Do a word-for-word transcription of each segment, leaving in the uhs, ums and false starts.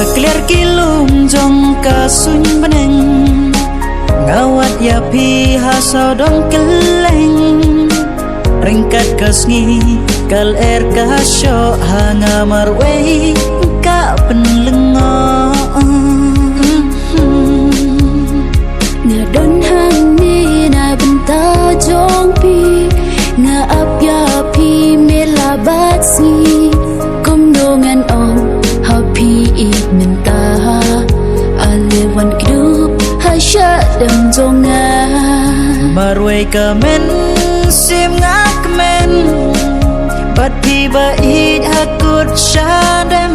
Kliar ki lum jong ka suiñ bneng, nga wad ïa phi ha sawdong kylleng. Ryngkat ka sngi ka lyer ka shoh ha nga marwei ka pynlyngngoh. Nga don hangne na bynta jong phi, nga ap ïa phi me la bad sngi. Kumno ngan ong ha phi ïeit mynta, ale wan kdup ha shadem jong nga. Marwei ka mynsiem nga kmen, bad phi ba ïeit ha kut shadem.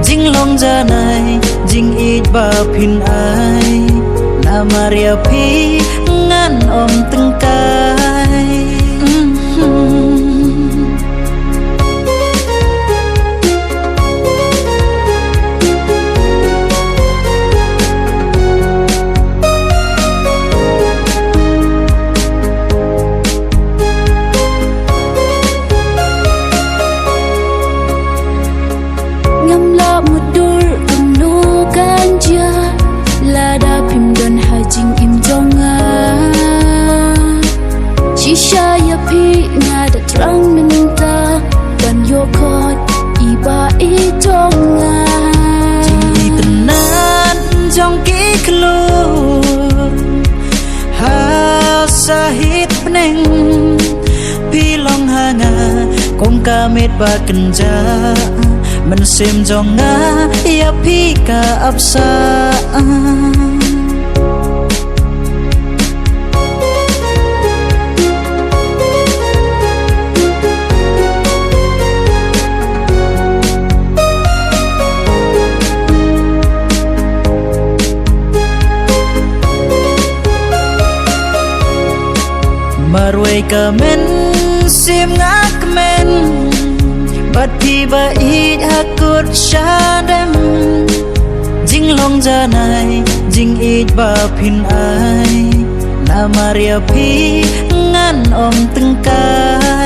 Jinglong janai jingïeit ba phin ai, namar ïa phi ngan ym tyngkai. Mhm. Ngam lah mutdur kumno kan jia, lada phim don ha jingim jong nga. Shisha ïa phi nga da thrang mynta, ban ïoh khot i ba i jong nga. Jingitynnad jong ki khlur ha sahit bneng, phi long ha nga kum ka miet ba kynjah. Mynsiem jong nga ïa phi ka ap sah. Marwei ka mynsiem nga kmen, bad phi ba ïeit ha kut shadem. Jinglong janai jingïeit ba phin ai, namar ïa phi ngan ym tyngkai.